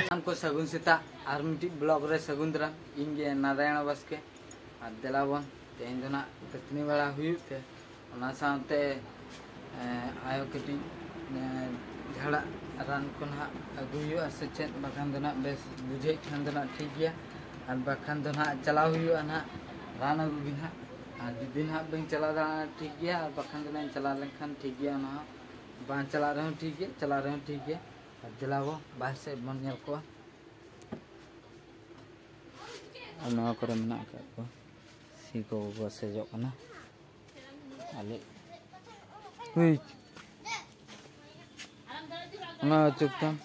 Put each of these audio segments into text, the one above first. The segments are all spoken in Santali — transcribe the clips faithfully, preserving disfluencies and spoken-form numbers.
ᱥᱟᱱᱟᱢ ᱠᱚ ᱥᱟᱹᱜᱩᱱ ᱥᱮᱛᱟᱜ, ᱟᱨ ᱢᱤᱫᱴᱤᱡ ᱵᱞᱚᱜ ᱨᱮ ᱥᱟᱹᱜᱩᱱ ᱫᱟᱨᱟᱢ᱾ ᱤᱧ ᱜᱮ ᱱᱟᱨᱟᱭᱚᱬ ᱵᱟᱥᱠᱮ᱾ ᱟᱨ ᱫᱮᱞᱟ ᱵᱚᱱ, ᱛᱮᱦᱮᱧ ᱫᱚ ᱱᱟᱜ ᱫᱟᱹᱛᱟᱹᱱᱤ ᱵᱟᱲᱟ ᱦᱩᱭᱩᱜ ᱛᱮ, ᱚᱱᱟ ᱥᱟᱶᱛᱮ, ᱮᱸ, ᱟᱭᱳ ᱠᱟᱹᱴᱤᱡ, ᱮᱸ, ᱡᱷᱟᱲᱟᱜ ᱨᱟᱱ ᱠᱚ ᱱᱟᱦᱟᱜ ᱟᱹᱜᱩᱭ ᱦᱩᱭᱩᱜᱼᱟ ᱥᱮ ᱪᱮᱫ, ᱵᱟᱠᱷᱟᱱ ᱫᱚ ᱱᱟᱜ ᱵᱮᱥ ᱵᱩᱡᱷᱟᱹᱜ ᱠᱷᱟᱱ ᱫᱚ ᱱᱟᱜ ᱴᱷᱤᱠ ᱜᱮᱭᱟ, ᱟᱨ ᱵᱟᱠᱷᱟᱱ ᱫᱚ ᱱᱟᱜ ᱪᱟᱞᱟᱣ ᱦᱩᱭᱩᱜᱼᱟ ᱱᱟᱜ ᱨᱟᱱ ᱟᱹᱜᱩ ᱜᱮ ᱱᱟᱜ᱾ ᱟᱨ ᱡᱩᱫᱤ ᱱᱟᱜ ᱵᱟᱹᱧ ᱪᱟᱞᱟᱣ ᱫᱟᱲᱮᱭᱟᱜᱼᱟ ᱴᱷᱤᱠ ᱜᱮᱭᱟ, ᱟᱨ ᱵᱟᱠᱷᱟᱱ ᱫᱚ ᱱᱟᱜ ᱤᱧ ᱪᱟᱞᱟᱣ ᱞᱮᱱᱠᱷᱟᱱ ᱴᱷᱤᱠ ᱜᱮᱭᱟ, ᱚᱱᱟ ᱦᱚᱸ ᱵᱟᱝ ᱪᱟᱞᱟᱜ ᱨᱮᱦᱚᱸ ᱴᱷᱤᱠ ᱜᱮᱭᱟ, ᱪᱟᱞᱟᱜ ᱨᱮᱦᱚᱸ ᱴᱷᱤᱠ ᱜᱮᱭᱟ᱾ ᱟᱨ ᱫᱮᱞᱟ ᱵᱚ ᱵᱟᱦᱨᱮ ᱥᱮᱫ ᱵᱚᱱ ᱧᱮᱞ ᱠᱚᱣᱟ᱾ ᱟᱨ ᱱᱚᱣᱟ ᱠᱚᱨᱮ ᱢᱮᱱᱟᱜ ᱟᱠᱟᱫ ᱠᱚᱣᱟ, ᱥᱤ ᱠᱚ ᱜᱚᱥᱮᱡᱚᱜ ᱠᱟᱱᱟ᱾ ᱟᱞᱮ ᱦᱩᱭ ᱚᱱᱟ ᱚᱪᱚᱜ ᱛᱟᱢ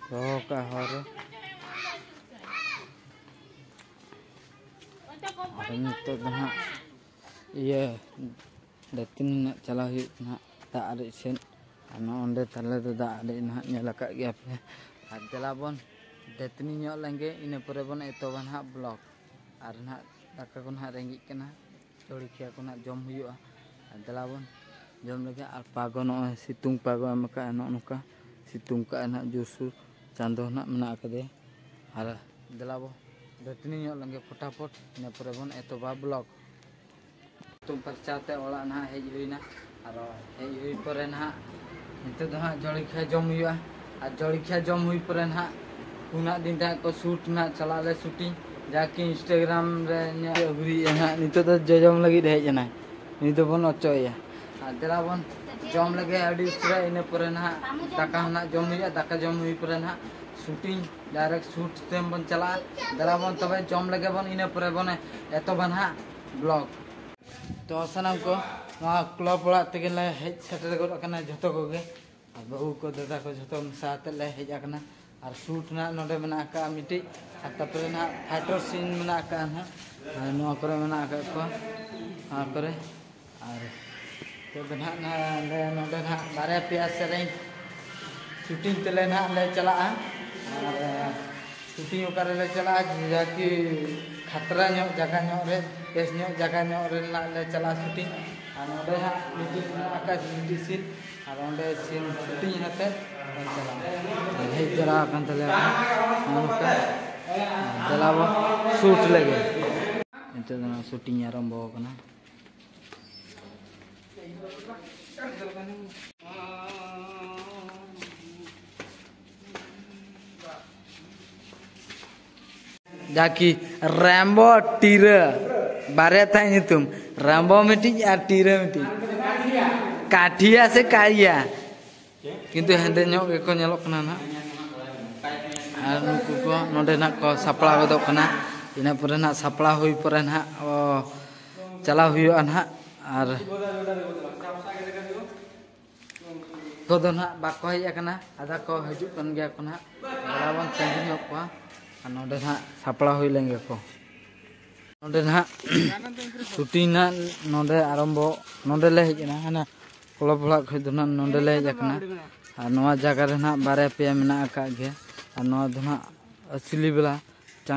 ᱫᱚᱦᱚ ᱠᱟᱜᱼᱟ ᱦᱚᱨ ᱨᱮ᱾ ᱟᱨ ᱱᱤᱛᱚᱜ ᱫᱚ ᱦᱟᱸᱜ ᱤᱭᱟᱹ ᱫᱟᱹᱛᱟᱹᱱᱤ ᱨᱮᱱᱟᱜ ᱪᱟᱞᱟᱣ ᱦᱩᱭᱩᱜ ᱠᱟᱱᱟ ᱦᱟᱸᱜ ᱫᱟᱜ ᱟᱨᱮᱡ ᱥᱮᱫ᱾ ᱟᱨ ᱱᱚᱜᱼᱚ ᱱᱚᱸᱰᱮ ᱛᱟᱞᱮ ᱫᱚ ᱫᱟᱜ ᱟᱨᱮᱡ ᱱᱟᱦᱟᱜ ᱧᱮᱞ ᱟᱠᱟᱫ ᱜᱮᱭᱟ ᱯᱮ᱾ ᱟᱨ ᱫᱮᱞᱟ ᱵᱚᱱ ᱫᱟᱹᱛᱟᱹᱱᱤ ᱧᱚᱜ ᱞᱮᱱᱜᱮ, ᱤᱱᱟᱹ ᱯᱚᱨᱮ ᱵᱚᱱ ᱮᱛᱚᱦᱚᱵᱟ ᱱᱟᱦᱟᱜ ᱵᱞᱚᱜ᱾ ᱟᱨ ᱱᱟᱦᱟᱜ ᱫᱟᱠᱟ ᱠᱚ ᱱᱟᱦᱟᱜ ᱨᱮᱸᱜᱮᱡ ᱠᱟᱱᱟ, ᱡᱚᱲᱤᱠᱷᱤᱭᱟ ᱠᱚ ᱱᱟᱦᱟᱜ ᱡᱚᱢ ᱦᱩᱭᱩᱜᱼᱟ᱾ ᱟᱨ ᱫᱮᱞᱟ ᱵᱚᱱ ᱡᱚᱢ ᱞᱮᱜᱮ᱾ ᱟᱨ ᱯᱟᱜᱚ ᱱᱚᱜᱼᱚᱭ ᱥᱤᱛᱩᱝ ᱯᱟᱜᱚ ᱮᱢ ᱟᱠᱟᱫᱼᱟ, ᱱᱚᱜᱼᱚ ᱱᱚᱝᱠᱟ ᱥᱤᱛᱩᱝ ᱠᱟᱜᱼᱟᱭ ᱱᱟᱦᱟᱜ, ᱡᱳᱨᱥᱳᱨ ᱪᱟᱸᱫᱚ ᱱᱟᱦᱟᱜ ᱢᱮᱱᱟᱜ ᱟᱠᱟᱫᱮᱭᱟ᱾ ᱟᱨ ᱫᱮᱞᱟ ᱵᱚ ᱫᱟᱹᱛᱟᱹᱱᱤ ᱧᱚᱜ ᱞᱮᱱᱜᱮ ᱯᱷᱚᱴᱟᱯᱷᱚᱴ, ᱤᱱᱟᱹ ᱯᱚᱨᱮ ᱵᱚᱱ ᱮᱛᱚᱦᱚᱵᱟ ᱵᱞᱚᱜ᱾ ᱦᱩᱛᱩᱢ ᱯᱷᱟᱨᱪᱟ ᱛᱮ ᱚᱲᱟᱜ ᱱᱟᱦᱟᱜ ᱦᱮᱡ ᱦᱩᱭᱱᱟ᱾ ᱟᱨᱚ ᱦᱮᱡ ᱦᱩᱭ ᱯᱚᱨᱮ ᱱᱟᱦᱟᱜ ᱱᱤᱛᱚᱜ ᱫᱚ ᱦᱟᱸᱜ ᱡᱚᱞᱤᱠᱷᱤᱭᱟ ᱡᱚᱢ ᱦᱩᱭᱩᱜᱼᱟ᱾ ᱟᱨ ᱡᱚᱞᱤᱠᱷᱤᱭᱟ ᱡᱚᱢ ᱦᱩᱭ ᱯᱚᱨᱮ ᱱᱟᱦᱟᱜ ᱯᱩᱱᱟᱜ ᱫᱤᱱ ᱛᱟᱦᱮᱸ ᱠᱚ ᱥᱩᱴ ᱱᱟᱦᱟᱜ ᱪᱟᱞᱟᱜ ᱟᱞᱮ ᱥᱩᱴᱤᱝ, ᱡᱟᱠᱤ ᱤᱱᱥᱴᱟᱜᱨᱟᱢ ᱨᱮ ᱧᱮᱞ ᱦᱩᱭᱩᱜᱼᱟ ᱱᱟᱦᱟᱜ᱾ ᱱᱤᱛᱚᱜ ᱫᱚ ᱡᱚᱡᱚᱢ ᱞᱟᱹᱜᱤᱫ ᱦᱮᱡ ᱮᱱᱟᱭ, ᱱᱤᱛ ᱫᱚᱵᱚᱱ ᱚᱪᱚᱭᱮᱭᱟ᱾ ᱟᱨ ᱫᱮᱞᱟ ᱵᱚᱱ ᱡᱚᱢ ᱞᱮᱜᱮ ᱟᱹᱰᱤ ᱩᱥᱟᱹᱨᱟ, ᱤᱱᱟᱹ ᱯᱚᱨᱮ ᱱᱟᱦᱟᱜ ᱫᱟᱠᱟ ᱦᱚᱸ ᱱᱟᱦᱟᱜ ᱡᱚᱢ ᱦᱩᱭᱩᱜᱼᱟ᱾ ᱫᱟᱠᱟ ᱡᱚᱢ ᱦᱩᱭ ᱯᱚᱨᱮ ᱱᱟᱦᱟᱜ ᱥᱩᱴᱤᱝ ᱰᱟᱭᱨᱮᱠᱴ ᱥᱩᱴ ᱛᱮᱢ ᱵᱚᱱ ᱪᱟᱞᱟᱜᱼᱟ᱾ ᱫᱮᱞᱟ ᱵᱚᱱ ᱛᱚᱵᱮ ᱡᱚᱢ ᱞᱮᱜᱮ ᱵᱚᱱ, ᱤᱱᱟᱹ ᱯᱚᱨᱮ ᱵᱚᱱ ᱮᱛᱚᱦᱚᱵᱟ ᱱᱟᱦᱟᱜ ᱵᱞᱚᱜ᱾ ᱛᱚ ᱥᱟᱱᱟᱢ ᱠᱚ ᱱᱚᱣᱟ ᱠᱞᱟᱵᱽ ᱚᱲᱟᱜ ᱛᱮᱜᱮ ᱞᱮ ᱦᱮᱡ ᱥᱮᱴᱮᱨ ᱜᱚᱫ ᱟᱠᱟᱱᱟ ᱡᱷᱚᱛᱚ ᱠᱚᱜᱮ᱾ ᱟᱨ ᱵᱟᱹᱦᱩ ᱠᱚ ᱫᱟᱫᱟ ᱠᱚ ᱡᱷᱚᱛᱚ ᱢᱮᱥᱟ ᱟᱛᱮᱫ ᱞᱮ ᱦᱮᱡ ᱟᱠᱟᱱᱟ᱾ ᱟᱨ ᱥᱩᱴ ᱱᱟᱦᱟᱜ ᱱᱚᱰᱮ ᱢᱮᱱᱟᱜ ᱟᱠᱟᱫᱼᱟ ᱢᱤᱫᱴᱤᱡ, ᱟᱨ ᱛᱟᱨᱯᱚᱨᱮ ᱱᱟᱦᱟᱜ ᱯᱷᱟᱭᱴᱚᱨ ᱥᱤᱱ ᱢᱮᱱᱟᱜ ᱟᱠᱟᱫᱼᱟ ᱱᱟᱦᱟᱜ, ᱟᱨ ᱱᱚᱣᱟ ᱠᱚᱨᱮ ᱢᱮᱱᱟᱜ ᱟᱠᱟᱫ ᱠᱚᱣᱟ᱾ ᱱᱚᱣᱟ ᱠᱚᱨᱮ ᱟᱨ ᱱᱤᱛᱚᱜ ᱫᱚ ᱱᱟᱦᱟᱜ ᱱᱚᱰᱮ, ᱱᱚᱰᱮ ᱱᱟᱦᱟᱜ ᱵᱟᱨᱭᱟ ᱯᱮᱭᱟ ᱥᱮᱨᱮᱧ ᱥᱩᱴᱤᱝ ᱛᱮᱞᱮ ᱱᱟᱦᱟᱜ ᱞᱮ ᱪᱟᱞᱟᱜᱼᱟ᱾ ᱟᱨ ᱥᱩᱴᱤᱝ ᱚᱠᱟ ᱨᱮᱞᱮ ᱪᱟᱞᱟᱜᱼᱟ, ᱡᱟᱠᱤ ᱠᱷᱟᱛᱨᱟ ᱧᱚᱜ ᱡᱟᱭᱜᱟ ᱧᱚᱜ ᱨᱮ, ᱵᱮᱥ ᱧᱚᱜ ᱡᱟᱭᱜᱟ ᱧᱚᱜ ᱨᱮ ᱱᱟᱦᱟᱜ ᱞᱮ ᱪᱟᱞᱟᱜᱼᱟ ᱥᱩᱴᱤᱝ᱾ ᱟᱨ ᱱᱚᱰᱮ ᱦᱟᱸᱜ ᱢᱤᱫᱴᱤᱡ ᱢᱮᱱᱟᱜ ᱟᱠᱟᱫ ᱢᱤᱫᱴᱤᱡ ᱥᱤᱱ, ᱟᱨ ᱚᱸᱰᱮ ᱥᱤᱱ ᱥᱩᱴᱤᱝ ᱦᱟᱛᱮ ᱪᱟᱞᱟᱣ᱾ ᱦᱮᱡ ᱡᱟᱣᱨᱟ ᱟᱠᱟᱱ ᱛᱟᱞᱮᱭᱟ ᱠᱚ᱾ ᱱᱚᱜᱼᱚ ᱱᱚᱝᱠᱟ᱾ ᱫᱮᱞᱟ ᱵᱚ ᱥᱩᱴ ᱞᱮᱜᱮ᱾ ᱱᱤᱛᱚᱜ ᱫᱚ ᱱᱚᱣᱟ ᱥᱩᱴᱤᱝ ᱟᱨᱟᱢᱵᱚ ᱟᱠᱟᱱᱟ᱾ ᱡᱟᱠᱤ ᱨᱮᱢᱵᱳ ᱴᱤᱨᱟᱹ, ᱵᱟᱨᱭᱟ ᱛᱟᱭ ᱧᱩᱛᱩᱢ, ᱨᱮᱢᱵᱳ ᱢᱤᱫᱴᱤᱡ ᱟᱨ ᱴᱤᱨᱟᱹ ᱢᱤᱫᱴᱤᱡ᱾ ᱠᱟᱴᱷᱤᱭᱟ ᱥᱮ ᱠᱟᱨᱤᱭᱟ? ᱠᱤᱱᱛᱩ ᱦᱮᱸᱫᱮ ᱧᱚᱜ ᱜᱮᱠᱚ ᱧᱮᱞᱚᱜ ᱠᱟᱱᱟ ᱱᱟᱦᱟᱜ᱾ ᱟᱨ ᱱᱩᱠᱩ ᱠᱚ ᱱᱚᱰᱮ ᱱᱟᱦᱟᱜ ᱠᱚ ᱥᱟᱯᱲᱟᱣ ᱜᱚᱫᱚᱜ ᱠᱟᱱᱟ᱾ ᱤᱱᱟᱹ ᱯᱚᱨᱮ ᱱᱟᱦᱟᱜ ᱥᱟᱯᱲᱟᱣ ᱦᱩᱭ ᱯᱚᱨᱮ ᱱᱟᱦᱟᱜ, ᱚ, ᱪᱟᱞᱟᱣ ᱦᱩᱭᱩᱜᱼᱟ ᱱᱟᱦᱟᱜ᱾ ᱟᱨ ᱠᱚᱫᱚ ᱱᱟᱦᱟᱜ ᱵᱟᱠᱚ ᱦᱮᱡ ᱟᱠᱟᱱᱟ, ᱟᱫᱷᱟ ᱠᱚ ᱦᱤᱡᱩᱜ ᱠᱟᱱ ᱜᱮᱭᱟ ᱠᱚ ᱱᱟᱦᱟᱜ᱾ ᱫᱮᱞᱟ ᱵᱚᱱ ᱛᱟᱺᱜᱤ ᱧᱚᱜ ᱠᱚᱣᱟ᱾ ᱟᱨ ᱱᱚᱰᱮ ᱱᱟᱦᱟᱜ ᱥᱟᱯᱲᱟᱣ ᱦᱩᱭ ᱞᱮᱱ ᱜᱮᱠᱚ᱾ ᱱᱚᱰᱮ ᱱᱟᱦᱟᱜ ᱥᱩᱴᱤᱝ ᱱᱟᱦᱟᱜ ᱱᱚᱰᱮ ᱟᱨᱟᱢᱵᱚ, ᱱᱚᱰᱮ ᱞᱮ ᱦᱮᱡ ᱮᱱᱟ, ᱦᱟᱱᱟ ᱠᱞᱟᱵᱽ ᱚᱲᱟᱜ ᱠᱷᱚᱱ ᱫᱚ ᱱᱟᱦᱟᱜ ᱱᱚᱰᱮ ᱞᱮ ᱦᱮᱡ ᱟᱠᱟᱱᱟ᱾ ᱟᱨ ᱱᱚᱣᱟ ᱡᱟᱭᱜᱟ ᱨᱮ ᱱᱟᱦᱟᱜ ᱵᱟᱨᱭᱟ ᱯᱮᱭᱟ ᱢᱮᱱᱟᱜ ᱟᱠᱟᱫ ᱜᱮᱭᱟ᱾ ᱟᱨ ᱱᱚᱣᱟ ᱫᱚ ᱱᱟᱦᱟᱜ ᱟᱥᱞᱤ ᱵᱟᱞᱟ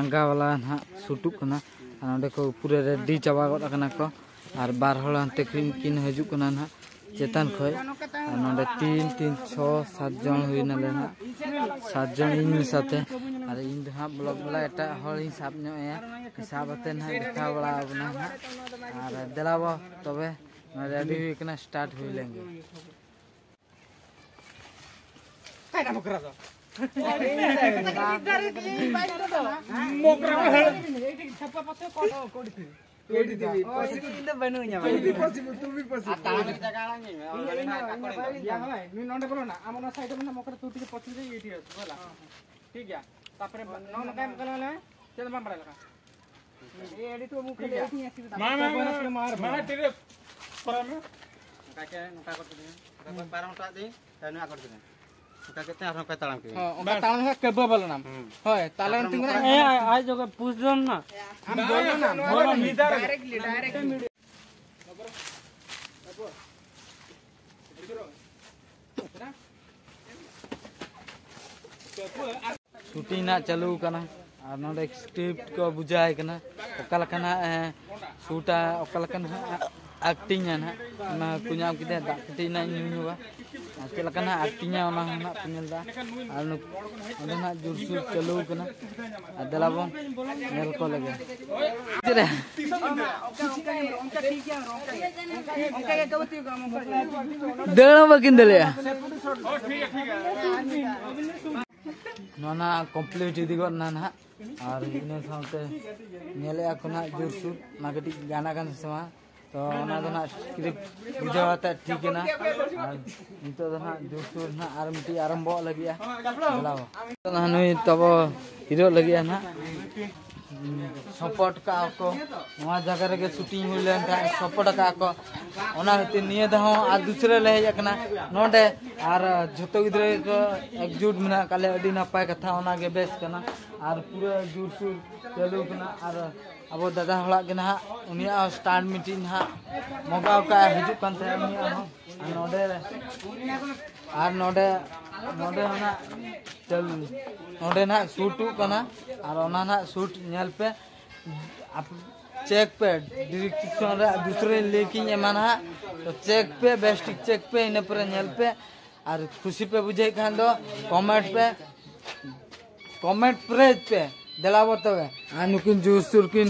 ᱱᱟᱦᱟᱜ ᱥᱩᱴᱩᱜ ᱠᱟᱱᱟ᱾ ᱟᱨ ᱱᱚᱰᱮ ᱠᱚ ᱯᱩᱨᱟᱹ ᱨᱮᱰᱤ ᱪᱟᱵᱟ ᱜᱚᱫ ᱟᱠᱟᱱᱟ ᱠᱚ᱾ ᱟᱨ ᱵᱟᱨ ᱦᱚᱲ ᱦᱟᱱᱛᱮ ᱠᱷᱚᱱ ᱠᱤᱱ ᱦᱤᱡᱩᱜ ᱠᱟᱱᱟ ᱱᱟᱦᱟᱜ ᱪᱮᱛᱟᱱ ᱠᱷᱚᱱ᱾ ᱟᱨ ᱱᱚᱰᱮ ᱛᱤᱱ, ᱛᱤᱱ, ᱪᱷᱚ, ᱥᱟᱛ ᱡᱚᱱ ᱦᱩᱭ ᱱᱟᱞᱮ ᱱᱟᱦᱟᱜ᱾ ᱥᱟᱛ ᱡᱚᱱ ᱤᱧ ᱢᱮᱥᱟᱛᱮ᱾ ᱟᱨ ᱤᱧ ᱫᱚ ᱦᱟᱸᱜ ᱵᱞᱚᱜ ᱵᱟᱞᱟ ᱮᱴᱟᱜ ᱦᱚᱲᱤᱧ ᱥᱟᱵ ᱧᱚᱜ ᱮᱭᱟ᱾ ᱥᱟᱵ ᱟᱛᱮ ᱱᱟᱦᱟᱜ ᱫᱮᱠᱷᱟᱣ ᱵᱟᱲᱟ ᱟᱵᱚᱱᱟ ᱱᱟᱦᱟᱜ᱾ ᱟᱨ ᱫᱮᱞᱟ ᱵᱚ ᱛᱚᱵᱮ, ᱱᱚᱣᱟ ᱨᱮᱰᱤ ᱦᱩᱭ ᱠᱟᱱᱟ, ᱥᱴᱟᱨᱴ ᱦᱩᱭ ᱞᱮᱱ ᱜᱮ᱾ ᱠᱟᱭᱨᱟ ᱢᱚᱠᱨᱟ ᱫᱚ᱾ ᱢᱚᱠᱨᱟ ᱢᱟ ᱦᱮᱲ᱾ ᱤᱧ ᱫᱚ ᱵᱟᱹᱱᱩᱧᱟ᱾ ᱛᱩᱢᱤ ᱯᱟᱥᱤ, ᱛᱩᱢᱤ ᱯᱟᱥᱤ᱾ ᱤᱧ ᱫᱚ, ᱤᱧ ᱫᱚ, ᱤᱧ ᱫᱚ ᱵᱟᱹᱱᱩᱧᱟ᱾ ᱤᱭᱟ, ᱦᱳᱭ, ᱱᱩᱭ ᱱᱚᱰᱮ ᱵᱚᱞᱚᱱᱟ, ᱟᱢ ᱚᱱᱟ ᱥᱟᱭᱤᱰ ᱨᱮ ᱢᱮᱱᱟᱜ ᱢᱚᱠᱨᱟ, ᱛᱩ ᱛᱮᱜᱮ ᱯᱟᱥᱤ ᱨᱮ ᱤᱭᱟᱹ ᱴᱷᱤᱠ ᱟᱪᱷᱮ, ᱵᱚᱞᱟ᱾ ᱴᱷᱤᱠ ᱜᱮᱭᱟ᱾ ᱛᱟᱯᱚᱨᱮ ᱱᱚᱜᱼᱚ ᱱᱚᱝᱠᱟ ᱮᱢ ᱠᱟᱱᱟ ᱞᱮ, ᱪᱮᱫ ᱵᱟᱢ ᱵᱟᱲᱟᱭ ᱞᱮᱠᱟ᱾ ᱢᱟ, ᱢᱟ, ᱢᱟ, ᱢᱟ, ᱴᱤᱨᱮ ᱯᱟᱨᱚᱢ ᱢᱮ᱾ ᱱᱚᱝᱠᱟ ᱪᱮ, ᱱᱚᱝᱠᱟ ᱠᱚᱨ ᱛᱮᱜᱮ᱾ ᱱᱚᱝᱠᱟ ᱠᱚᱨ ᱯᱟᱨᱚᱢ ᱦᱚᱴᱚᱣᱟᱜ ᱫᱤᱧ, ᱛᱟᱦᱞᱮ ᱱᱚᱣᱟ ᱠᱚᱨ ᱛᱮᱜᱮ᱾ ᱱᱚᱝᱠᱟ ᱠᱟᱛᱮ ᱟᱨᱦᱚᱸ ᱚᱱᱠᱟ ᱛᱟᱲᱟᱢ ᱠᱮᱫᱟ᱾ ᱦᱚᱸ, ᱚᱱᱠᱟ ᱵᱟᱥ᱾ ᱛᱟᱲᱟᱢ ᱞᱮᱠᱷᱟᱱ ᱠᱮᱵᱟᱵ ᱵᱚᱞᱚᱱᱟᱢ᱾ ᱦᱩᱸ᱾ ᱦᱳᱭ, ᱛᱟᱦᱞᱮ ᱛᱟᱨᱯᱚᱨᱮ ᱩᱱᱤ ᱛᱤᱸᱜᱩᱱᱟ᱾ ᱱᱚᱝᱠᱟ ᱮ, ᱟᱡ ᱡᱚᱜᱮ ᱯᱩᱥ ᱡᱚᱱ ᱱᱟ᱾ ᱵᱟᱝ, ᱵᱚᱞᱚᱱᱟᱢ, ᱱᱚᱣᱟ ᱫᱚ ᱵᱚᱞᱚᱱᱟᱢ᱾ ᱢᱤᱫ ᱫᱷᱟᱣ ᱨᱮ᱾ Direct, direct. ᱥᱩᱴᱤᱝ ᱱᱟᱜ ᱪᱟᱹᱞᱩ ᱟᱠᱟᱱᱟ᱾ ᱟᱨ ᱱᱚᱰᱮ ᱥᱠᱨᱤᱯᱴ ᱠᱚ ᱵᱩᱡᱷᱟᱹᱣ ᱟᱭ ᱠᱟᱱᱟ, ᱚᱠᱟ ᱞᱮᱠᱟ ᱱᱟᱜ, ᱮ, ᱥᱩᱴᱟ, ᱚᱠᱟ ᱞᱮᱠᱟ ᱱᱟᱜ ᱮᱠᱴᱤᱝᱟ ᱱᱟᱜ᱾ ᱚᱱᱟ ᱠᱚ ᱧᱟᱢ ᱠᱮᱫᱟ, ᱫᱟᱜ ᱠᱟᱹᱴᱤᱡ ᱱᱟᱜ ᱧᱩ ᱧᱚᱜᱟ᱾ ᱪᱮᱫ ᱞᱮᱠᱟ ᱱᱟᱦᱟᱜ ᱟᱹᱠᱷᱨᱤᱧᱟ, ᱚᱱᱟ ᱦᱚᱸ ᱱᱟᱦᱟᱜ ᱯᱮ ᱧᱮᱞ ᱮᱫᱟ᱾ ᱟᱨ ᱱᱩᱠ-, ᱚᱸᱰᱮ ᱱᱟᱦᱟᱜ ᱡᱳᱨᱥᱳᱨ ᱪᱟᱹᱞᱩ ᱟᱠᱟᱱᱟ᱾ ᱟᱨ ᱫᱮᱞᱟ ᱵᱚᱱ ᱧᱮᱞ ᱠᱚ ᱞᱮᱜᱮ᱾ ᱪᱮᱫ ᱨᱮ? ᱫᱟᱹᱲ ᱦᱚᱸ ᱵᱟᱹᱠᱤᱱ ᱫᱟᱲᱮᱭᱟᱜᱼᱟ᱾ ᱱᱚᱣᱟ ᱱᱟᱦᱟᱜ ᱠᱚᱢᱯᱞᱤᱴ ᱤᱫᱤ ᱜᱚᱫ ᱮᱱᱟ ᱱᱟᱦᱟᱜ᱾ ᱟᱨ ᱤᱱᱟᱹ ᱥᱟᱶᱛᱮ ᱧᱮᱞᱮᱫᱼᱟ ᱠᱚ ᱱᱟᱦᱟᱜ ᱡᱳᱨᱥᱳᱨ ᱚᱱᱟ ᱠᱟᱹᱴᱤᱡ ᱜᱟᱱ ᱟᱠᱟᱱ ᱥᱮ ᱵᱟᱝ᱾ ᱛᱚ ᱚᱱᱟ ᱫᱚ ᱱᱟᱦᱟᱜ ᱥᱠᱨᱤᱯᱴ ᱵᱩᱡᱷᱟᱹᱣ ᱠᱟᱛᱮ ᱴᱷᱤᱠ ᱮᱱᱟ᱾ ᱟᱨ ᱱᱤᱛᱚᱜ ᱫᱚ ᱱᱟᱦᱟᱜ ᱡᱳᱨᱥᱳᱨ ᱱᱟᱦᱟᱜ ᱟᱨ ᱢᱤᱫᱴᱤᱡ ᱟᱨᱟᱢᱵᱷᱚᱜ ᱞᱟᱹᱜᱤᱫᱼᱟ᱾ ᱪᱟᱞᱟᱣ᱾ ᱱᱤᱛᱚᱜ ᱫᱚ ᱱᱟᱦᱟᱜ ᱱᱩᱭ ᱛᱟᱵᱚ ᱦᱤᱨᱳᱜ ᱞᱟᱹᱜᱤᱫᱼᱟ ᱱᱟᱦᱟᱜ᱾ ᱥᱚᱯᱚᱴ ᱠᱟᱜᱼᱟ ᱠᱚ᱾ ᱱᱚᱣᱟ ᱡᱟᱭᱜᱟ ᱨᱮᱜᱮ ᱥᱩᱴᱤᱝ ᱦᱩᱭ ᱞᱮᱱ ᱛᱟᱦᱮᱸᱫ, ᱥᱚᱯᱚᱴ ᱟᱠᱟᱫᱼᱟ ᱠᱚ᱾ ᱚᱱᱟ ᱠᱷᱟᱹᱛᱤᱨ ᱱᱤᱭᱟᱹ ᱫᱷᱟᱣ ᱦᱚᱸ ᱟᱨ ᱫᱩᱥᱨᱟᱹ ᱞᱮ ᱦᱮᱡ ᱟᱠᱟᱱᱟ ᱱᱚᱰᱮ᱾ ᱟᱨ ᱡᱷᱚᱛᱚ ᱜᱤᱫᱽᱨᱟᱹ ᱜᱮᱠᱚ ᱮᱠᱡᱩᱴ ᱢᱮᱱᱟᱜ ᱟᱠᱟᱫ ᱞᱮᱭᱟ, ᱟᱹᱰᱤ ᱱᱟᱯᱟᱭ ᱠᱟᱛᱷᱟ, ᱚᱱᱟ ᱜᱮ ᱵᱮᱥ ᱠᱟᱱᱟ᱾ ᱟᱨ ᱯᱩᱨᱟᱹ ᱡᱳᱨᱥᱳᱨ ᱪᱟᱹᱞᱩ ᱠᱟᱱᱟ᱾ ᱟᱨ ᱟᱵᱚ ᱫᱟᱫᱟ ᱦᱚᱲᱟᱜ ᱜᱮ ᱱᱟᱦᱟᱜ, ᱩᱱᱤᱭᱟᱜ ᱦᱚᱸ ᱥᱴᱟᱱᱴ ᱢᱤᱫᱴᱤᱡ ᱱᱟᱦᱟᱜ ᱢᱚᱜᱟᱣ ᱠᱟᱜᱼᱟ, ᱦᱤᱡᱩᱜ ᱠᱟᱱ ᱛᱟᱦᱮᱸᱫ ᱩᱱᱤᱭᱟᱜ ᱦᱚᱸ᱾ ᱟᱨ ᱱᱚᱰᱮ, ᱟᱨ ᱱᱚᱰᱮ, ᱱᱚᱰᱮ ᱦᱚᱸ ᱱᱟᱦᱟᱜ ᱪᱟᱹᱞᱩ, ᱱᱚᱰᱮ ᱱᱟᱦᱟᱜ ᱥᱩᱴᱩᱜ ᱠᱟᱱᱟ᱾ ᱟᱨ ᱚᱱᱟ ᱱᱟᱦᱟᱜ ᱥᱩᱴ ᱧᱮᱞ ᱯᱮ, ᱟᱯ-, ᱪᱮᱠ ᱯᱮ, ᱰᱤᱥᱠᱨᱤᱯᱥᱚᱱ ᱨᱮ ᱫᱩᱥᱨᱟᱹ ᱞᱤᱝᱠ ᱤᱧ ᱮᱢᱟ ᱱᱟᱦᱟᱜ᱾ ᱛᱚ ᱪᱮᱠ ᱯᱮ, ᱵᱮᱥ ᱴᱷᱤᱠ ᱪᱮᱠ ᱯᱮ, ᱤᱱᱟᱹ ᱯᱚᱨᱮ ᱧᱮᱞ ᱯᱮ᱾ ᱟᱨ ᱠᱷᱩᱥᱤ ᱯᱮ ᱵᱩᱡᱷᱟᱹᱣᱮᱫ ᱠᱷᱟᱱ ᱫᱚ ᱠᱚᱢᱮᱱᱴ ᱯᱮ, ᱠᱚᱢᱮᱱᱴ ᱯᱮᱨᱮᱡ ᱯᱮ᱾ ᱫᱮᱞᱟ ᱵᱚ ᱛᱚᱵᱮ᱾ ᱟᱨ ᱱᱩᱠᱤᱱ ᱡᱳᱨᱥᱳᱨ ᱠᱤᱱ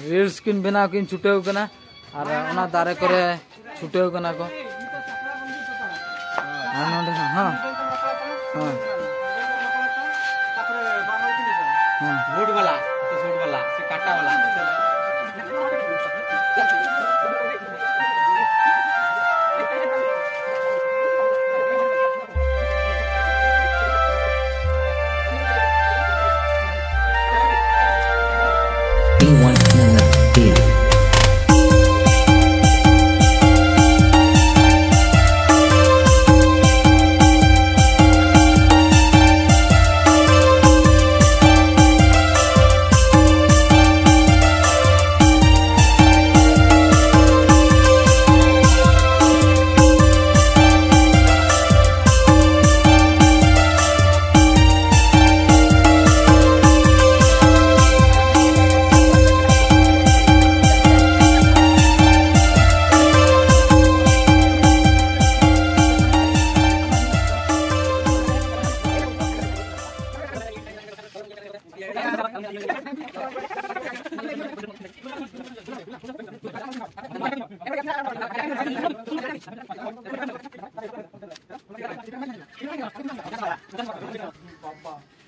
ᱨᱤᱞᱥ ᱠᱤᱱ ᱵᱮᱱᱟᱣ ᱠᱤᱱ ᱪᱷᱩᱴᱟᱹᱣ ᱠᱟᱱᱟ᱾ ᱟᱨ ᱚᱱᱟ ᱫᱟᱨᱮ ᱠᱚᱨᱮ ᱪᱷᱩᱴᱟᱹᱣ ᱠᱟᱱᱟ ᱠᱚ᱾ ᱟᱨ ᱱᱚᱰᱮ ᱦᱚᱸ, ᱦᱚᱸ, ᱦᱚᱸ᱾ ᱦᱚᱸ᱾ ᱵᱩᱴ ᱵᱟᱞᱟ, ᱥᱮ ᱥᱩᱴ ᱵᱟᱞᱟ, ᱥᱮ ᱠᱟᱴᱟ ᱵᱟᱞᱟ?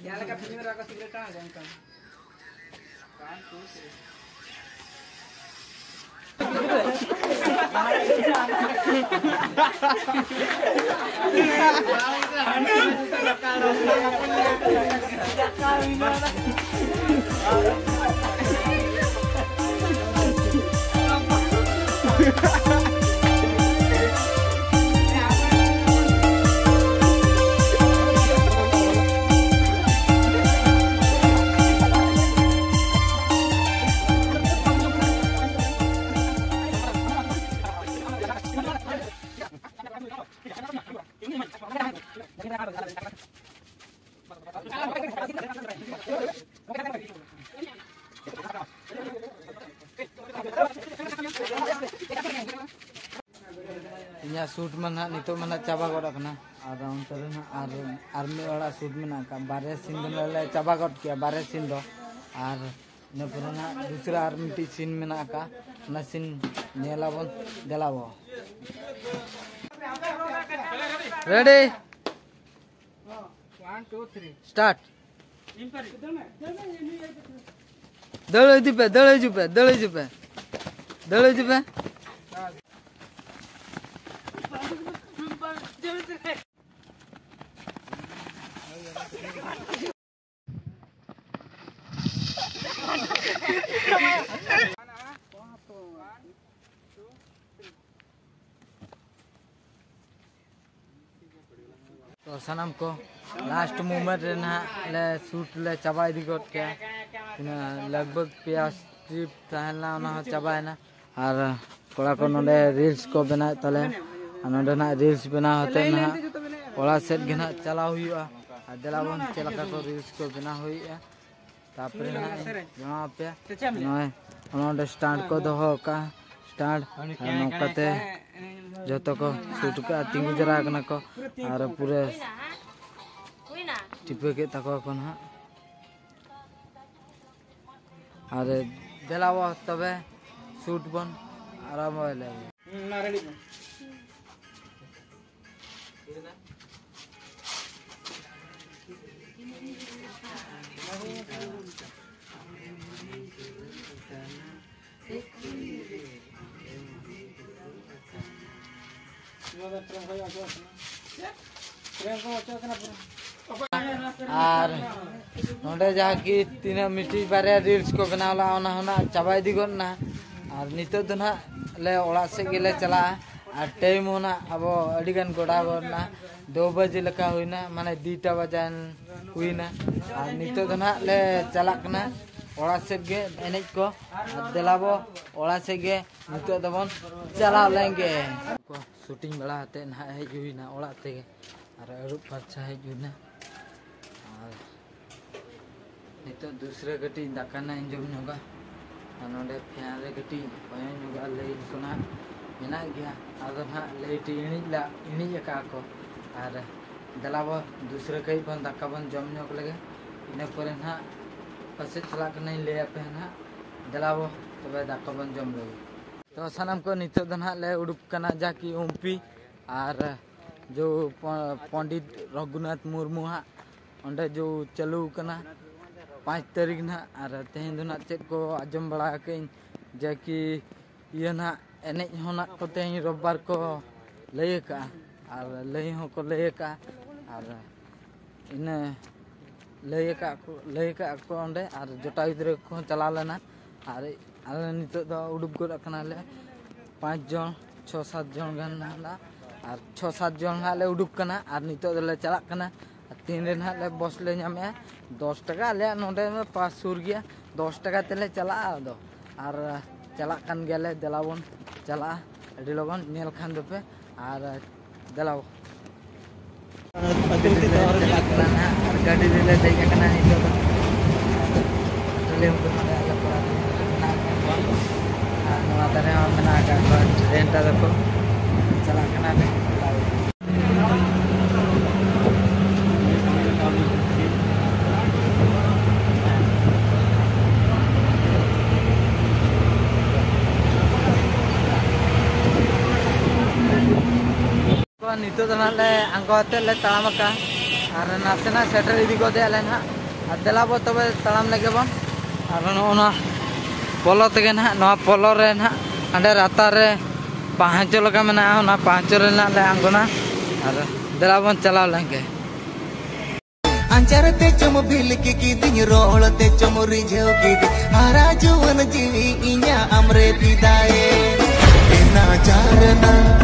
ᱡᱟᱦᱟᱸ ᱞᱮᱠᱟ ᱯᱷᱤᱞᱢ ᱨᱮ ᱟᱠᱚ ᱥᱤᱠᱨᱮᱴ ᱴᱟᱬᱟ ᱚᱱᱠᱟ᱾ ᱤᱧᱟᱹᱜ ᱥᱩᱴ ᱢᱟ ᱱᱟᱦᱟᱜ ᱱᱤᱛᱚᱜ ᱢᱟ ᱱᱟᱦᱟᱜ ᱪᱟᱵᱟ ᱜᱚᱫ ᱟᱠᱟᱱᱟ᱾ ᱟᱨ ᱚᱱᱛᱮ ᱨᱮ ᱱᱟᱦᱟᱜ ᱟᱨ, ᱟᱨ ᱢᱤᱫ ᱦᱚᱲᱟᱜ ᱥᱩᱴ ᱢᱮᱱᱟᱜ ᱟᱠᱟᱫ᱾ ᱵᱟᱨᱭᱟ ᱥᱤᱱ ᱫᱚ ᱱᱟᱦᱟᱜ ᱞᱮ ᱪᱟᱵᱟ ᱜᱚᱫ ᱠᱮᱜᱼᱟ, ᱵᱟᱨᱭᱟ ᱥᱤᱱ ᱫᱚ᱾ ᱟᱨ ᱤᱱᱟᱹ ᱯᱚᱨᱮ ᱱᱟᱦᱟᱜ ᱫᱩᱥᱨᱟ ᱟᱨ ᱢᱤᱫᱴᱤᱡ ᱥᱤᱱ ᱢᱮᱱᱟᱜ ᱟᱠᱟᱫ, ᱚᱱᱟ ᱥᱤᱱ ᱧᱮᱞ ᱟᱵᱚᱱ᱾ ᱫᱮᱞᱟ ᱵᱚ᱾ Ready. One, two, three. Start. ᱫᱟᱹᱲ ᱤᱫᱤ ᱯᱮ, ᱫᱟᱹᱲ ᱦᱤᱡᱩᱜ ᱯᱮ, ᱫᱟᱹᱲ ᱦᱤᱡᱩᱜ ᱯᱮ, ᱫᱟᱹᱲ ᱦᱤᱡᱩᱜ ᱯᱮ᱾ ᱛᱚ ᱥᱟᱱᱟᱢ ᱠᱚ, ᱞᱟᱥᱴ ᱢᱩᱢᱮᱱᱴ ᱨᱮ ᱱᱟᱦᱟᱜ ᱞᱮ ᱥᱩᱴ ᱞᱮ ᱪᱟᱵᱟ ᱤᱫᱤ ᱜᱚᱫ ᱠᱮᱜᱼᱟ᱾ ᱛᱤᱱᱟᱹᱜ ᱞᱟᱜᱽ ᱵᱷᱟᱜᱽ ᱯᱮᱭᱟ ᱥᱴᱨᱤᱯ ᱛᱟᱦᱮᱸ ᱞᱮᱱᱟ, ᱚᱱᱟ ᱦᱚᱸ ᱪᱟᱵᱟᱭᱮᱱᱟ᱾ ᱟᱨ ᱠᱚᱲᱟ ᱠᱚ ᱱᱚᱰᱮ ᱨᱤᱞᱥ ᱠᱚ ᱵᱮᱱᱟᱣᱮᱫ ᱛᱟᱞᱮᱭᱟ᱾ ᱟᱨ ᱱᱚᱰᱮ ᱱᱟᱦᱟᱜ ᱨᱤᱞᱥ ᱵᱮᱱᱟᱣ ᱦᱚᱛᱮᱫ ᱱᱟᱦᱟᱜ ᱚᱲᱟᱜ ᱥᱮᱫ ᱜᱮ ᱱᱟᱦᱟᱜ ᱪᱟᱞᱟᱣ ᱦᱩᱭᱩᱜᱼᱟ᱾ ᱟᱨ ᱫᱮᱞᱟ ᱵᱚᱱ ᱪᱮᱫ ᱞᱮᱠᱟ ᱠᱚ ᱨᱤᱞᱥ ᱠᱚ ᱵᱮᱱᱟᱣ ᱦᱩᱭᱩᱜᱼᱟ᱾ ᱛᱟᱯᱚᱨᱮ ᱱᱟᱦᱟᱜ ᱤᱧ ᱡᱟᱱᱟᱣ ᱟᱯᱮᱭᱟ᱾ ᱱᱚᱜᱼᱚᱭ ᱚᱱᱟ ᱚᱸᱰᱮ ᱥᱴᱟᱱᱰ ᱠᱚ ᱫᱚᱦᱚ ᱟᱠᱟᱫᱼᱟ᱾ ᱥᱴᱟᱱᱰ ᱟᱨ ᱱᱚᱝᱠᱟᱛᱮ ᱡᱚᱛᱚ ᱠᱚ ᱥᱩᱴ ᱟᱠᱟᱫᱼᱟ, ᱛᱤᱸᱜᱩ ᱡᱟᱣᱨᱟ ᱟᱠᱟᱱᱟ ᱠᱚ᱾ ᱟᱨ ᱯᱩᱨᱟᱹ ᱴᱷᱤᱯᱟᱹ ᱠᱮᱫ ᱛᱟᱠᱚᱣᱟ ᱠᱚ ᱱᱟᱦᱟᱜ᱾ ᱟᱨ ᱫᱮᱞᱟ ᱵᱚ ᱛᱚᱵᱮ ᱥᱩᱴ ᱵᱚᱱ ᱟᱨᱟᱢᱵᱚᱭ ᱞᱮᱜᱮ᱾ ᱟᱨ ᱱᱚᱰᱮ ᱡᱟᱦᱟᱸ ᱠᱤ ᱛᱤᱱᱟᱹᱜ ᱢᱤᱫᱴᱤᱡ ᱵᱟᱨᱭᱟ ᱨᱤᱞᱥ ᱠᱚ ᱵᱮᱱᱟᱣ ᱞᱮᱫᱼᱟ, ᱚᱱᱟ ᱦᱚᱸ ᱱᱟᱜ ᱪᱟᱵᱟ ᱤᱫᱤ ᱜᱚᱫ ᱮᱱᱟ᱾ ᱟᱨ ᱱᱤᱛᱚᱜ ᱫᱚ ᱱᱟᱜ ᱞᱮ ᱚᱲᱟᱜ ᱥᱮᱫ ᱜᱮᱞᱮ ᱪᱟᱞᱟᱜᱼᱟ᱾ ᱟᱨ ᱴᱟᱭᱤᱢ ᱦᱚᱸ ᱱᱟᱜ ᱟᱵᱚ ᱟᱹᱰᱤ ᱜᱟᱱ ᱜᱚᱰᱟ ᱜᱚᱫ ᱮᱱᱟ, ᱫᱩ ᱵᱟᱡᱮ ᱞᱮᱠᱟ ᱦᱩᱭᱱᱟ, ᱢᱟᱱᱮ ᱫᱩᱭᱴᱟ ᱵᱟᱡᱟᱱ ᱦᱩᱭᱱᱟ᱾ ᱟᱨ ᱱᱤᱛᱚᱜ ᱫᱚ ᱱᱟᱜ ᱞᱮ ᱪᱟᱞᱟᱜ ᱠᱟᱱᱟ ᱚᱲᱟᱜ ᱥᱮᱫ ᱜᱮ ᱮᱱᱮᱡ ᱠᱚ᱾ ᱟᱨ ᱫᱮᱞᱟ ᱵᱚ ᱚᱲᱟᱜ ᱥᱮᱫ ᱜᱮ ᱱᱤᱛᱚᱜ ᱫᱚᱵᱚᱱ ᱪᱟᱞᱟᱣ ᱞᱮᱱ ᱜᱮ᱾ ᱥᱩᱴᱤᱝ ᱵᱟᱲᱟ ᱠᱟᱛᱮᱫ ᱱᱟᱦᱟᱜ ᱦᱮᱡ ᱦᱩᱭᱱᱟ ᱚᱲᱟᱜ ᱛᱮᱜᱮ, ᱟᱨ ᱟᱹᱨᱩᱵ ᱯᱷᱟᱨᱪᱟ ᱦᱮᱡ ᱦᱩᱭᱱᱟ᱾ ᱟᱨ ᱱᱤᱛᱚᱜ ᱫᱩᱥᱨᱟᱹ ᱠᱟᱹᱴᱤᱡ ᱫᱟᱠᱟ ᱱᱟᱜ ᱤᱧ ᱡᱚᱢ ᱧᱚᱜᱟ, ᱟᱨ ᱱᱚᱰᱮ ᱯᱷᱮᱱ ᱨᱮ ᱠᱟᱹᱴᱤᱡ ᱦᱚᱭᱚ ᱧᱚᱜᱟ, ᱞᱟᱹᱭᱤᱴ ᱠᱚ ᱱᱟᱜ ᱢᱮᱱᱟᱜ ᱜᱮᱭᱟ᱾ ᱟᱫᱚ ᱱᱟᱜ ᱞᱟᱹᱭᱤᱴ ᱤᱬᱤᱡ ᱞᱟ ᱤᱬᱤᱡ ᱟᱠᱟᱫᱼᱟ ᱠᱚ, ᱟᱨ ᱫᱮᱞᱟ ᱵᱚ ᱫᱩᱥᱨᱟᱹ ᱠᱟᱹᱡ ᱵᱚᱱ ᱫᱟᱠᱟ ᱵᱚᱱ ᱡᱚᱢ ᱧᱚᱜ ᱞᱮᱜᱮ, ᱤᱱᱟᱹ ᱯᱚᱨᱮ ᱱᱟᱜ ᱚᱠᱟ ᱥᱮᱫ ᱪᱟᱞᱟᱜ ᱠᱟᱱᱟᱧ ᱞᱟᱹᱭ ᱟᱯᱮ ᱱᱟᱜ᱾ ᱫᱮᱞᱟ ᱵᱚ ᱛᱚᱵᱮ ᱫᱟᱠᱟ ᱵᱚᱱ ᱡᱚᱢ ᱞᱮᱜᱮ᱾ ᱛᱚ ᱥᱟᱱᱟᱢ ᱠᱚ ᱱᱤᱛᱚᱜ ᱫᱚ ᱱᱟᱦᱟᱜ ᱞᱮ ᱩᱰᱩᱠ ᱠᱟᱱᱟ ᱡᱟᱠᱤ ᱩᱢᱯᱤ, ᱟᱨ ᱡᱚ ᱯᱚ- ᱯᱚᱱᱰᱤᱛ ᱨᱚᱜᱷᱩᱱᱟᱛᱷ ᱢᱩᱨᱢᱩ ᱦᱟᱸᱜ ᱚᱸᱰᱮ ᱡᱚ ᱪᱟᱹᱞᱩ ᱠᱟᱱᱟ ᱯᱟᱸᱪ ᱛᱟᱹᱨᱤᱠᱷ ᱱᱟᱦᱟᱜ᱾ ᱟᱨ ᱛᱮᱦᱮᱧ ᱫᱚ ᱱᱟᱦᱟᱜ ᱪᱮᱫ ᱠᱚ ᱟᱸᱡᱚᱢ ᱵᱟᱲᱟ ᱟᱠᱟᱫᱟᱹᱧ ᱡᱟᱠᱤ ᱤᱭᱟᱹ ᱱᱟᱦᱟᱜ ᱮᱱᱮᱡ ᱦᱚᱸ ᱱᱟᱦᱟᱜ ᱠᱚ ᱛᱮᱦᱮᱧ ᱨᱳᱵᱵᱟᱨ ᱠᱚ ᱞᱟᱹᱭ ᱟᱠᱟᱫᱼᱟ, ᱟᱨ ᱞᱟᱹᱭ ᱦᱚᱸᱠᱚ ᱞᱟᱹᱭ ᱟᱠᱟᱫᱼᱟ᱾ ᱟᱨ ᱤᱱᱟᱹ ᱞᱟᱹᱭ ᱟᱠᱟᱫ ᱠᱚ ᱞᱟᱹᱭ ᱟᱠᱟᱫ ᱠᱚ ᱚᱸᱰᱮ, ᱟᱨ ᱡᱚᱴᱟᱣ ᱜᱤᱫᱽᱨᱟᱹ ᱠᱚᱦᱚᱸ ᱪᱟᱞᱟᱣ ᱞᱮᱱᱟ᱾ ᱟᱨ ᱟᱞᱮ ᱱᱤᱛᱚᱜ ᱫᱚ ᱩᱰᱩᱠ ᱜᱚᱫ ᱟᱠᱟᱱᱟᱞᱮ ᱯᱟᱸᱪ ᱡᱚᱱ, ᱪᱷᱚ ᱥᱟᱛ ᱡᱚᱱ ᱜᱟᱱ ᱱᱟᱦᱟᱜ, ᱟᱨ ᱪᱷᱚ ᱥᱟᱛ ᱡᱚᱱ ᱦᱟᱸᱜ ᱞᱮ ᱩᱰᱩᱠ ᱠᱟᱱᱟ᱾ ᱟᱨ ᱱᱤᱛᱚᱜ ᱫᱚᱞᱮ ᱪᱟᱞᱟᱜ ᱠᱟᱱᱟ᱾ ᱟᱨ ᱛᱤᱱ ᱨᱮ ᱱᱟᱦᱟᱜ ᱞᱮ ᱵᱚᱥ ᱞᱮ ᱧᱟᱢᱮᱜᱼᱟ? ᱫᱚᱥ ᱴᱟᱠᱟ, ᱟᱞᱮᱭᱟᱜ ᱱᱚᱰᱮ ᱢᱟ ᱯᱟᱥ ᱥᱩᱨ ᱜᱮᱭᱟ, ᱫᱚᱥ ᱴᱟᱠᱟ ᱛᱮᱞᱮ ᱪᱟᱞᱟᱜᱼᱟ᱾ ᱟᱫᱚ ᱟᱨ ᱪᱟᱞᱟᱜ ᱠᱟᱱ ᱜᱮᱭᱟᱞᱮ, ᱫᱮᱞᱟ ᱵᱚᱱ ᱪᱟᱞᱟᱜᱼᱟ ᱟᱹᱰᱤ ᱞᱚᱜᱚᱱ, ᱧᱮᱞ ᱠᱷᱟᱱ ᱫᱚᱯᱮ᱾ ᱟᱨ ᱫᱮᱞᱟ ᱵᱚ᱾ ᱜᱟᱹᱰᱤ ᱨᱮᱞᱮ ᱪᱟᱞᱟᱜ ᱠᱟᱱᱟ ᱱᱟᱦᱟᱜ, ᱟᱨ ᱜᱟᱹᱰᱤ ᱨᱮᱞᱮ ᱫᱮᱡ ᱟᱠᱟᱱᱟ ᱱᱤᱛᱚᱜ ᱫᱚ᱾ ᱯᱮᱴᱨᱳᱞᱤᱭᱟᱢ ᱠᱚ ᱱᱚᱰᱮ ᱟᱞᱮ ᱠᱚᱲᱟ ᱠᱚ ᱢᱮᱱᱟᱜ ᱟᱠᱟᱫ ᱠᱚᱣᱟ, ᱟᱨ ᱱᱚᱣᱟ ᱫᱷᱟᱨᱮ ᱦᱚᱸ ᱢᱮᱱᱟᱜ ᱟᱠᱟᱫ ᱠᱚᱣᱟ, ᱨᱮᱱᱴ ᱟᱫᱟ ᱠᱚ᱾ ᱪᱟᱞᱟᱜ ᱠᱟᱱᱟ ᱞᱮ᱾ ᱱᱤᱛᱚᱜ ᱫᱚ ᱱᱟᱦᱟᱜ ᱞᱮ ᱟᱬᱜᱚ ᱟᱛᱮᱫ ᱞᱮ ᱛᱟᱲᱟᱢ ᱟᱠᱟᱜᱼᱟ ᱟᱨ ᱱᱟᱥᱮᱱᱟᱜ ᱥᱮᱴᱮᱨ ᱤᱫᱤ ᱜᱚᱫᱮᱜᱼᱟ ᱞᱮ ᱱᱟᱦᱟᱜ᱾ ᱟᱨ ᱫᱮᱞᱟ ᱵᱚ ᱛᱚᱵᱮ ᱛᱟᱲᱟᱢ ᱞᱮᱜᱮ ᱵᱚᱱ᱾ ᱟᱨ ᱱᱚᱜᱼᱚ ᱱᱚᱣᱟ ᱯᱚᱞᱚ ᱛᱮᱜᱮ ᱱᱟᱦᱟᱜ, ᱱᱚᱣᱟ ᱯᱚᱞᱚ ᱨᱮ ᱱᱟᱦᱟᱜ ᱦᱟᱸᱰᱮ ᱨᱟᱛᱟᱨ ᱨᱮ ᱯᱟᱦᱟᱸᱪᱚ ᱞᱮᱠᱟ ᱢᱮᱱᱟᱜᱼᱟ, ᱚᱱᱟ ᱯᱟᱦᱟᱸᱪᱚ ᱨᱮ ᱱᱟᱦᱟᱜ ᱞᱮ ᱟᱬᱜᱚᱱᱟ᱾ ᱟᱨ ᱫᱮᱞᱟ ᱵᱚᱱ ᱪᱟᱞᱟᱣ ᱞᱮᱱ ᱜᱮ᱾ ᱟᱧᱪᱟᱨ ᱛᱮ ᱪᱚᱢ ᱵᱷᱤᱞᱠᱤ ᱠᱤᱫᱤᱧ, ᱨᱚᱲ ᱛᱮ ᱪᱚᱢ ᱨᱤᱡᱷᱟᱹᱣ ᱠᱤᱫᱤᱧ, ᱦᱟᱨᱟ ᱡᱩᱣᱟᱹᱱ ᱡᱤᱣᱤ ᱤᱧᱟᱹᱜ ᱟᱢᱨᱮ ᱯᱷᱤᱫᱟᱭᱮ᱾ ᱮᱱᱟ ᱪᱟᱨᱱᱟ